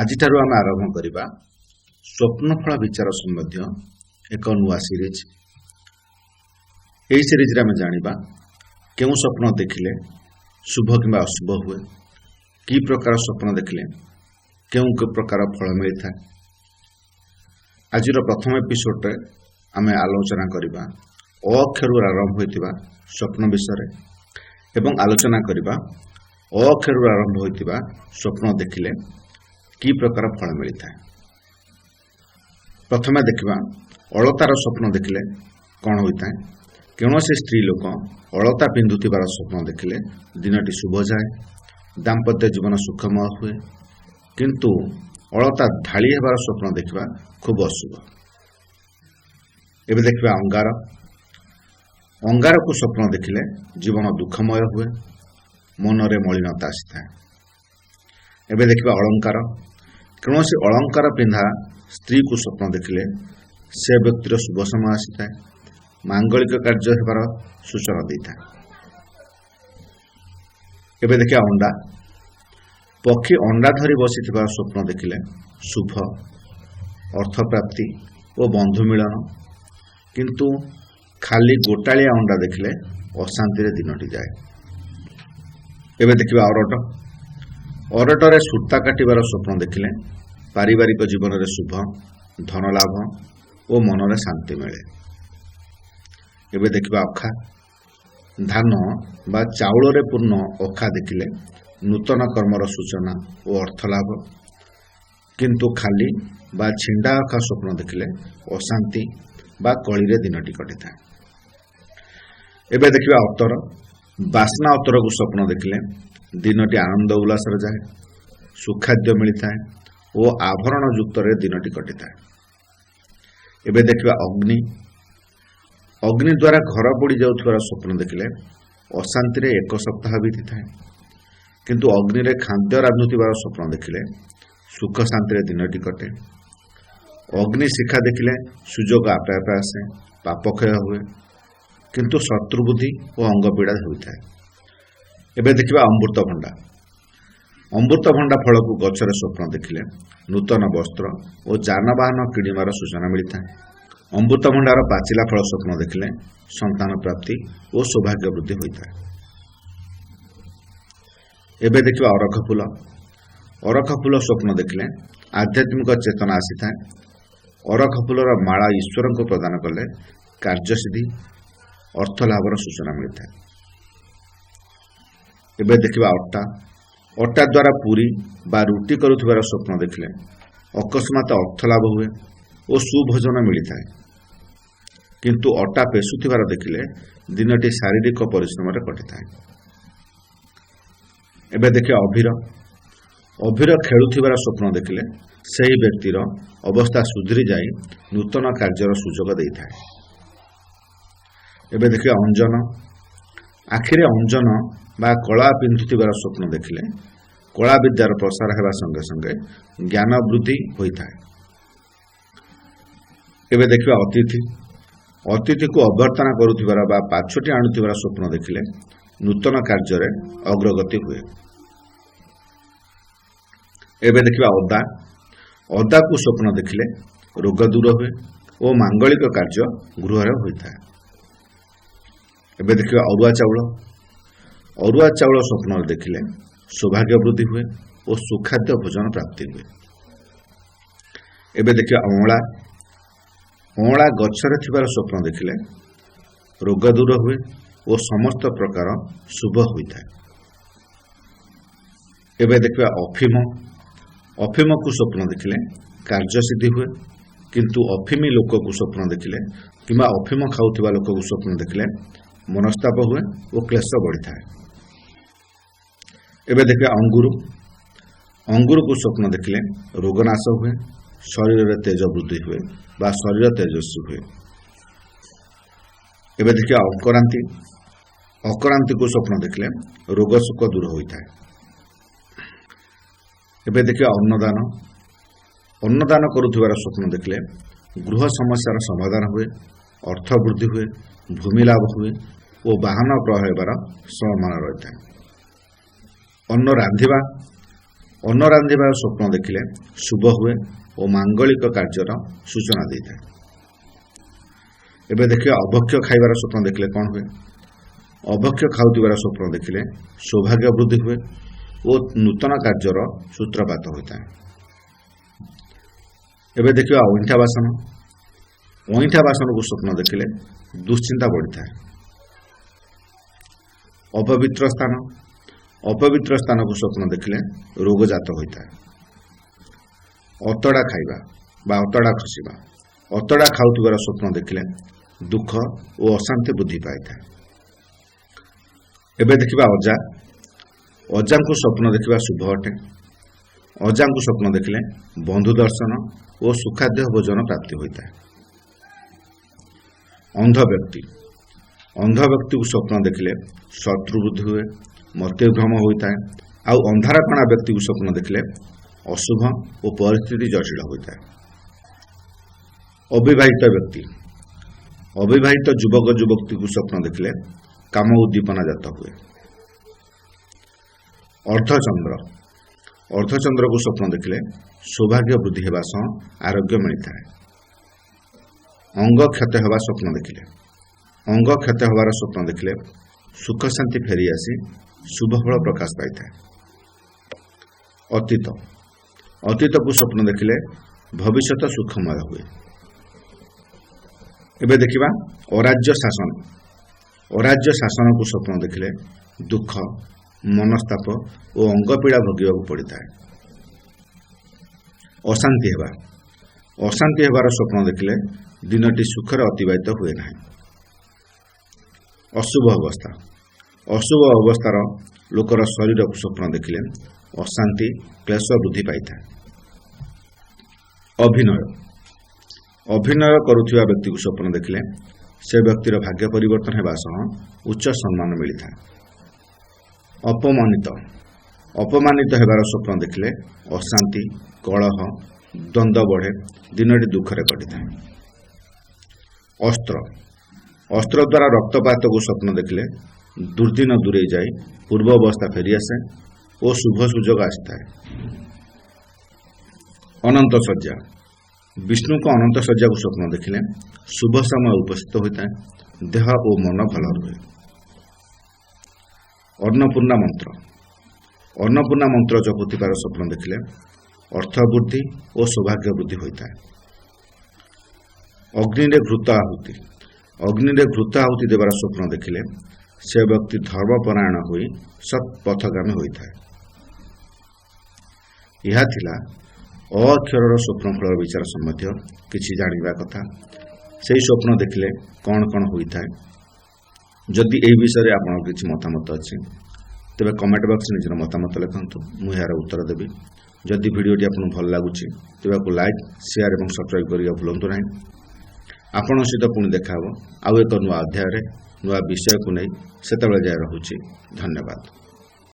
ଆଜିଠାରୁ ଆମେ ଆରମ୍ଭ କରିବା ସ୍ୱପ୍ନଫଳ ବିଚାର ସମ୍ବନ୍ଧୀୟ ଏକ ନୂଆ ସିରିଜ୍। ଏହି ସିରିଜରେ ଆମେ ଜାଣିବା କେଉଁ ସ୍ୱପ୍ନ ଦେଖିଲେ ଶୁଭ କିମ୍ବା ଅଶୁଭ ହୁଏ, କି ପ୍ରକାର ସ୍ୱପ୍ନ ଦେଖିଲେ କେଉଁ ପ୍ରକାର ଫଳ ମିଳିଥାଏ। ଆଜିର ପ୍ରଥମ ଏପିସୋଡରେ ଆମେ ଆଲୋଚନା କରିବା ଅ ଅକ୍ଷରରୁ ଆରମ୍ଭ ହୋଇଥିବା ସ୍ୱପ୍ନ ବିଷୟରେ ଏବଂ ଆଲୋଚନା କରିବା ଅ ଅକ୍ଷରରୁ ଆରମ୍ଭ ହୋଇଥିବା ସ୍ୱପ୍ନ ଦେଖିଲେ କି ପ୍ରକାର ଫଳ ମିଳିଥାଏ। ପ୍ରଥମେ ଦେଖିବା ଅଳତାର ସ୍ୱପ୍ନ ଦେଖିଲେ କ'ଣ ହୋଇଥାଏ। କୌଣସି ସ୍ତ୍ରୀ ଲୋକ ଅଳତା ପିନ୍ଧୁଥିବାର ସ୍ୱପ୍ନ ଦେଖିଲେ ଦିନଟି ଶୁଭ ଯାଏ, ଦାମ୍ପତ୍ୟ ଜୀବନ ସୁଖମୟ ହୁଏ। କିନ୍ତୁ ଅଳତା ଢାଳି ହେବାର ସ୍ୱପ୍ନ ଦେଖିବା ଖୁବ୍ ଅଶୁଭ। ଏବେ ଦେଖିବା ଅଙ୍ଗାର। ଅଙ୍ଗାରକୁ ସ୍ୱପ୍ନ ଦେଖିଲେ ଜୀବନ ଦୁଃଖମୟ ହୁଏ, ମନରେ ମଳିନତା ଆସିଥାଏ। ଏବେ ଦେଖିବା ଅଳଙ୍କାର। କୌଣସି ଅଳଙ୍କାର ପିନ୍ଧା ସ୍ତ୍ରୀକୁ ସ୍ୱପ୍ନ ଦେଖିଲେ ସେ ବ୍ୟକ୍ତିର ଶୁଭ ସମୟ ଆସିଥାଏ, ମାଙ୍ଗଳିକ କାର୍ଯ୍ୟ ହେବାର ସୂଚନା ଦେଇଥାଏ। ଏବେ ଦେଖିବା ଅଣ୍ଡା। ପକ୍ଷୀ ଅଣ୍ଡା ଧରି ବସିଥିବା ସ୍ୱପ୍ନ ଦେଖିଲେ ଶୁଭ, ଅର୍ଥପ୍ରାପ୍ତି ଓ ବନ୍ଧୁ ମିଳନ। କିନ୍ତୁ ଖାଲି ଗୋଟାଳିଆ ଅଣ୍ଡା ଦେଖିଲେ ଅଶାନ୍ତିରେ ଦିନଟି ଯାଏ। ଏବେ ଦେଖିବା ଅରଟ। ଅରଟରେ ସୂତା କାଟିବାର ସ୍ୱପ୍ନ ଦେଖିଲେ ପାରିବାରିକ ଜୀବନରେ ଶୁଭ, ଧନଲାଭ ଓ ମନରେ ଶାନ୍ତି ମିଳେ। ଏବେ ଦେଖିବା ଅଖା। ଧାନ ବା ଚାଉଳରେ ପୂର୍ଣ୍ଣ ଅଖା ଦେଖିଲେ ନୂତନ କର୍ମର ସୂଚନା ଓ ଅର୍ଥଲାଭ। କିନ୍ତୁ ଖାଲି ବା ଛିଣ୍ଡା ଅଖା ସ୍ୱପ୍ନ ଦେଖିଲେ ଅଶାନ୍ତି ବା କଳିରେ ଦିନଟି କଟିଥାଏ। ଏବେ ଦେଖିବା ଅତର। ବାସ୍ନା ଅତରକୁ ସ୍ୱପ୍ନ ଦେଖିଲେ ଦିନଟି ଆନନ୍ଦ ଉଲ୍ଲାସରେ ଯାଏ, ସୁଖାଦ୍ୟ ମିଳିଥାଏ ଓ ଆଭରଣ ଯୁକ୍ତରେ ଦିନଟି କଟିଥାଏ। ଏବେ ଦେଖିବା ଅଗ୍ନି। ଅଗ୍ନି ଦ୍ୱାରା ଘର ପୋଡ଼ି ଯାଉଥିବାର ସ୍ୱପ୍ନ ଦେଖିଲେ ଅଶାନ୍ତିରେ ଏକ ସପ୍ତାହ ବିତିଥାଏ। କିନ୍ତୁ ଅଗ୍ନିରେ ଖାଦ୍ୟ ରାନ୍ଧୁଥିବାର ସ୍ୱପ୍ନ ଦେଖିଲେ ସୁଖ ଶାନ୍ତିରେ ଦିନଟି କଟେ। ଅଗ୍ନି ଶିଖା ଦେଖିଲେ ସୁଯୋଗ ଆପେ ଆପେ ଆସେ, ପାପକ୍ଷୟ ହୁଏ, କିନ୍ତୁ ଶତ୍ରୁବୁଦ୍ଧି ଓ ଅଙ୍ଗପୀଡ଼ା ହୋଇଥାଏ। ଏବେ ଦେଖିବା ଅମୃତଭଣ୍ଡା। ଅମୃତଭଣ୍ଡା ଫଳକୁ ଗଛରେ ସ୍ୱପ୍ନ ଦେଖିଲେ ନୂତନ ବସ୍ତ୍ର ଓ ଯାନବାହନ କିଣିବାର ସୂଚନା ମିଳିଥାଏ। ଅମୃତଭଣ୍ଡାର ପାଚିଲା ଫଳ ସ୍ୱପ୍ନ ଦେଖିଲେ ସନ୍ତାନ ପ୍ରାପ୍ତି ଓ ସୌଭାଗ୍ୟ ବୃଦ୍ଧି ହୋଇଥାଏ। ଏବେ ଦେଖିବା ଅରଖ ଫୁଲ। ଅରଖ ଫୁଲ ସ୍ୱପ୍ନ ଦେଖିଲେ ଆଧ୍ୟାତ୍ମିକ ଚେତନା ଆସିଥାଏ। ଅରଖ ଫୁଲର ମାଳା ଈଶ୍ୱରଙ୍କୁ ପ୍ରଦାନ କଲେ କାର୍ଯ୍ୟସିଦ୍ଧି, ଅର୍ଥଲାଭର ସୂଚନା ମିଳିଥାଏ। ଏବେ ଦେଖିବା ଅଟା। ଅଟା ଦ୍ୱାରା ପୁରୀ ବା ରୁଟି କରୁଥିବାର ସ୍ୱପ୍ନ ଦେଖିଲେ ଅକସ୍ମାତ ଅର୍ଥଲାଭ ହୁଏ ଓ ସୁଭୋଜନ ମିଳିଥାଏ। କିନ୍ତୁ ଅଟା ପେଶୁଥିବାର ଦେଖିଲେ ଦିନଟି ଶାରୀରିକ ପରିଶ୍ରମରେ କଟିଥାଏ। ଏବେ ଦେଖିବା ଅଭିର। ଅଭିର ଖେଳୁଥିବାର ସ୍ୱପ୍ନ ଦେଖିଲେ ସେହି ବ୍ୟକ୍ତିର ଅବସ୍ଥା ସୁଧୁରି ଯାଇ ନୂତନ କାର୍ଯ୍ୟର ସୁଯୋଗ ଦେଇଥାଏ। ଏବେ ଦେଖିବା ଅଞ୍ଜନ। ଆଖିରେ ଅଞ୍ଜନ ବା କଳା ପିନ୍ଧୁଥିବାର ସ୍ୱପ୍ନ ଦେଖିଲେ କଳା ବିଦ୍ୟାର ପ୍ରସାର ହେବା ସଙ୍ଗେ ସଙ୍ଗେ ଜ୍ଞାନ ବୃଦ୍ଧି ହୋଇଥାଏ। ଏବେ ଦେଖିବା ଅତିଥି। ଅତିଥିକୁ ଅଭ୍ୟର୍ଥନା କରୁଥିବାର ବା ପାଛୋଟି ଆଣୁଥିବାର ସ୍ୱପ୍ନ ଦେଖିଲେ ନୂତନ କାର୍ଯ୍ୟରେ ଅଗ୍ରଗତି ହୁଏ। ଏବେ ଦେଖିବା ଅଦା। ଅଦାକୁ ସ୍ୱପ୍ନ ଦେଖିଲେ ରୋଗ ଦୂର ହୁଏ ଓ ମାଙ୍ଗଳିକ କାର୍ଯ୍ୟ ଗୃହରେ ହୋଇଥାଏ। ଏବେ ଦେଖିବା ଅରୁଆ ଚାଉଳ। ଅରୁଆ ଚାଉଳ ସ୍ୱପ୍ନରେ ଦେଖିଲେ ସୌଭାଗ୍ୟ ବୃଦ୍ଧି ହୁଏ ଓ ସୁଖାଦ୍ୟ ଭୋଜନ ପ୍ରାପ୍ତି ହୁଏ। ଏବେ ଦେଖିବା ଅଁଳା। ଅଁଳା ଗଛରେ ଥିବାର ସ୍ୱପ୍ନ ଦେଖିଲେ ରୋଗ ଦୂର ହୁଏ ଓ ସମସ୍ତ ପ୍ରକାର ଶୁଭ ହୋଇଥାଏ। ଏବେ ଦେଖିବା ଅଫିମ। ଅଫିମକୁ ସ୍ୱପ୍ନ ଦେଖିଲେ କାର୍ଯ୍ୟସିଦ୍ଧି ହୁଏ। କିନ୍ତୁ ଅଫିମି ଲୋକକୁ ସ୍ୱପ୍ନ ଦେଖିଲେ କିମ୍ବା ଅଫିମ ଖାଉଥିବା ଲୋକକୁ ସ୍ୱପ୍ନ ଦେଖିଲେ ମନସ୍ତାପ ହୁଏ ଓ କ୍ଲେଶ ବଢ଼ିଥାଏ। ଏବେ ଦେଖିବା ଅଙ୍ଗୁରୁ। ଅଙ୍ଗୁରକୁ ସ୍ୱପ୍ନ ଦେଖିଲେ ରୋଗନାଶ ହୁଏ, ଶରୀରରେ ତେଜ ବୃଦ୍ଧି ହୁଏ ବା ଶରୀର ତେଜସ୍ୱୀ ହୁଏ। ଏବେ ଦେଖିବା ଅକରାନ୍ତି। ଅକରାନ୍ତିକୁ ସ୍ୱପ୍ନ ଦେଖିଲେ ରୋଗ ଶୋକ ଦୂର ହୋଇଥାଏ। ଏବେ ଦେଖିବା ଅନ୍ନଦାନ। ଅନ୍ନଦାନ କରୁଥିବାର ସ୍ୱପ୍ନ ଦେଖିଲେ ଗୃହ ସମସ୍ୟାର ସମାଧାନ ହୁଏ, ଅର୍ଥ ବୃଦ୍ଧି ହୁଏ, ଭୂମି ଲାଭ ହୁଏ ଓ ବାହନ କ୍ରୟ ହେବାର ସମ୍ଭାବନା ରହିଥାଏ। ଅନ୍ନ ରାନ୍ଧିବା। ଅନ୍ନ ରାନ୍ଧିବାର ସ୍ୱପ୍ନ ଦେଖିଲେ ଶୁଭ ହୁଏ ଓ ମାଙ୍ଗଳିକ କାର୍ଯ୍ୟର ସୂଚନା ଦେଇଥାଏ। ଏବେ ଦେଖିବା ଅଭକ୍ଷ୍ୟ ଖାଇବାର ସ୍ୱପ୍ନ ଦେଖିଲେ କ'ଣ ହୁଏ। ଅଭକ୍ଷ୍ୟ ଖାଉଥିବାର ସ୍ୱପ୍ନ ଦେଖିଲେ ସୌଭାଗ୍ୟ ବୃଦ୍ଧି ହୁଏ ଓ ନୂତନ କାର୍ଯ୍ୟର ସୂତ୍ରପାତ ହୋଇଥାଏ। ଏବେ ଦେଖିବା ଅଇଁଠା ବାସନ। ଅଇଁଠା ବାସନକୁ ସ୍ୱପ୍ନ ଦେଖିଲେ ଦୁଶ୍ଚିନ୍ତା ବଢ଼ିଥାଏ। ଅପବିତ୍ର ସ୍ଥାନ। ଅପବିତ୍ର ସ୍ଥାନକୁ ସ୍ୱପ୍ନ ଦେଖିଲେ ରୋଗଜାତ ହୋଇଥାଏ। ଅତଡ଼ା ଖାଇବା ବା ଅତଡ଼ା ଖସିବା। ଅତଡ଼ା ଖାଉଥିବାର ସ୍ୱପ୍ନ ଦେଖିଲେ ଦୁଃଖ ଓ ଅଶାନ୍ତି ବୃଦ୍ଧି ପାଇଥାଏ। ଏବେ ଦେଖିବା ଅଜା। ଅଜାଙ୍କୁ ସ୍ୱପ୍ନ ଦେଖିବା ଶୁଭ ଅଟେ। ଅଜାଙ୍କୁ ସ୍ୱପ୍ନ ଦେଖିଲେ ବନ୍ଧୁ ଦର୍ଶନ ଓ ସୁଖାଦ୍ୟ ଭୋଜନ ପ୍ରାପ୍ତି ହୋଇଥାଏ। ଅନ୍ଧ ବ୍ୟକ୍ତି। ଅନ୍ଧ ବ୍ୟକ୍ତିକୁ ସ୍ୱପ୍ନ ଦେଖିଲେ ଶତ୍ରୁ ବୃଦ୍ଧି ହୁଏ, ମତିଭ୍ରମ ହୋଇଥାଏ। ଆଉ ଅନ୍ଧାରକଣା ବ୍ୟକ୍ତିକୁ ସ୍ୱପ୍ନ ଦେଖିଲେ ଅଶୁଭ ଓ ପରିସ୍ଥିତି ଜଟିଳ ହୋଇଥାଏ। ଅବିବାହିତ ବ୍ୟକ୍ତି। ଅବିବାହିତ ଯୁବକ ଯୁବତୀକୁ ସ୍ୱପ୍ନ ଦେଖିଲେ କାମ ଉଦ୍ଦୀପନା ଜାତ ହୁଏ। ଅର୍ଦ୍ଧଚନ୍ଦ୍ର। ଅର୍ଦ୍ଧଚନ୍ଦ୍ରକୁ ସ୍ୱପ୍ନ ଦେଖିଲେ ସୌଭାଗ୍ୟ ବୃଦ୍ଧି ହେବା ସହ ଆରୋଗ୍ୟ ମିଳିଥାଏ। ଅଙ୍ଗ କ୍ଷତ ହେବା ସ୍ୱପ୍ନ ଦେଖିଲେ। ଅଙ୍ଗ କ୍ଷତ ହେବାର ସ୍ୱପ୍ନ ଦେଖିଲେ ସୁଖ ଶାନ୍ତି ଫେରି ଆସି ଶୁଭ ଫଳ ପ୍ରକାଶ ପାଇଥାଏ। ଅତୀତ। ଅତୀତକୁ ସ୍ୱପ୍ନ ଦେଖିଲେ ଭବିଷ୍ୟତ ସୁଖମୟ ହୁଏ। ଏବେ ଦେଖିବା ଅରାଜ୍ୟ ଶାସନ। ଅରାଜ୍ୟ ଶାସନକୁ ସ୍ୱପ୍ନ ଦେଖିଲେ ଦୁଃଖ, ମନସ୍ତାପ ଓ ଅଙ୍ଗପୀଡ଼ା ଭୋଗିବାକୁ ପଡ଼ିଥାଏ। ଅଶାନ୍ତି ହେବା। ଅଶାନ୍ତି ହେବାର ସ୍ୱପ୍ନ ଦେଖିଲେ ଦିନଟି ସୁଖରେ ଅତିବାହିତ ହୁଏ ନାହିଁ। ଅଶୁଭ ଅବସ୍ଥା। ଅଶୁଭ ଅବସ୍ଥାର ଲୋକର ଶରୀରକୁ ସ୍ୱପ୍ନ ଦେଖିଲେ ଅଶାନ୍ତି, କ୍ଲେଶ ବୃଦ୍ଧି ପାଇଥାଏ। ଅଭିନୟ। ଅଭିନୟ କରୁଥିବା ବ୍ୟକ୍ତିକୁ ସ୍ୱପ୍ନ ଦେଖିଲେ ସେ ବ୍ୟକ୍ତିର ଭାଗ୍ୟ ପରିବର୍ତ୍ତନ ହେବା ସହ ଉଚ୍ଚ ସମ୍ମାନ ମିଳିଥାଏ। ଅପମାନିତ। ଅପମାନିତ ହେବାର ସ୍ୱପ୍ନ ଦେଖିଲେ ଅଶାନ୍ତି, କଳହ, ଦ୍ୱନ୍ଦ୍ୱ ବଢ଼େ, ଦିନଟି ଦୁଃଖରେ କଟିଥାଏ। ଅସ୍ତ୍ର। ଅସ୍ତ୍ର ଦ୍ୱାରା ରକ୍ତପାତକୁ ସ୍ୱପ୍ନ ଦେଖିଲେ ଦୁର୍ଦିନ ଦୂରେଇ ଯାଇ ପୂର୍ବ ଅବସ୍ଥା ଫେରିଆସେ ଓ ଶୁଭ ସୁଯୋଗ ଆସିଥାଏ। ଅନନ୍ତ ଶଯ୍ୟା। ବିଷ୍ଣୁଙ୍କ ଅନନ୍ତ ଶଯ୍ୟାକୁ ସ୍ୱପ୍ନ ଦେଖିଲେ ଶୁଭ ସମୟ ଉପସ୍ଥିତ ହୋଇଥାଏ, ଦେହ ଓ ମନ ଭଲ ରୁହେ। ଅନ୍ନପୂର୍ଣ୍ଣା ମନ୍ତ୍ର। ଅନ୍ନପୂର୍ଣ୍ଣା ମନ୍ତ୍ର ଜପୁଥିବାର ସ୍ୱପ୍ନ ଦେଖିଲେ ଅର୍ଥ ବୃଦ୍ଧି ଓ ସୌଭାଗ୍ୟ ବୃଦ୍ଧି ହୋଇଥାଏ। ଅଗ୍ନିରେ ଘୃତ ଆହୁତି। ଅଗ୍ନିରେ ଘୃତ ଆହୁତି ଦେବାର ସ୍ୱପ୍ନ ଦେଖିଲେ ସେ ବ୍ୟକ୍ତି ଧର୍ମପରାୟଣ ହୋଇ ସତ୍ ପଥଗାମୀ ହୋଇଥାଏ। ଏହା ଥିଲା ଅ ଅକ୍ଷରର ସ୍ୱପ୍ନ ଫଳର ବିଚାର ସମ୍ବନ୍ଧୀୟ କିଛି ଜାଣିବା କଥା। ସେହି ସ୍ୱପ୍ନ ଦେଖିଲେ କ'ଣ କ'ଣ ହୋଇଥାଏ। ଯଦି ଏହି ବିଷୟରେ ଆପଣଙ୍କର କିଛି ମତାମତ ଅଛି, ତେବେ କମେଣ୍ଟ ବକ୍ସରେ ନିଜର ମତାମତ ଲେଖନ୍ତୁ, ମୁଁ ଏହାର ଉତ୍ତର ଦେବି। ଯଦି ଭିଡ଼ିଓଟି ଆପଣଙ୍କୁ ଭଲ ଲାଗୁଛି, ତେବେ ଏହାକୁ ଲାଇକ୍, ସେୟାର ଏବଂ ସବସ୍କ୍ରାଇବ୍ କରିବା ଭୁଲନ୍ତୁ ନାହିଁ। ଆପଣଙ୍କ ସହିତ ପୁଣି ଦେଖାହେବ ଆଉ ଏକ ନୂଆ ଅଧ୍ୟାୟରେ ନୂଆ ବିଷୟକୁ ନେଇ। ସେତେବେଳେ ଯାଏ ରହୁଛି, ଧନ୍ୟବାଦ।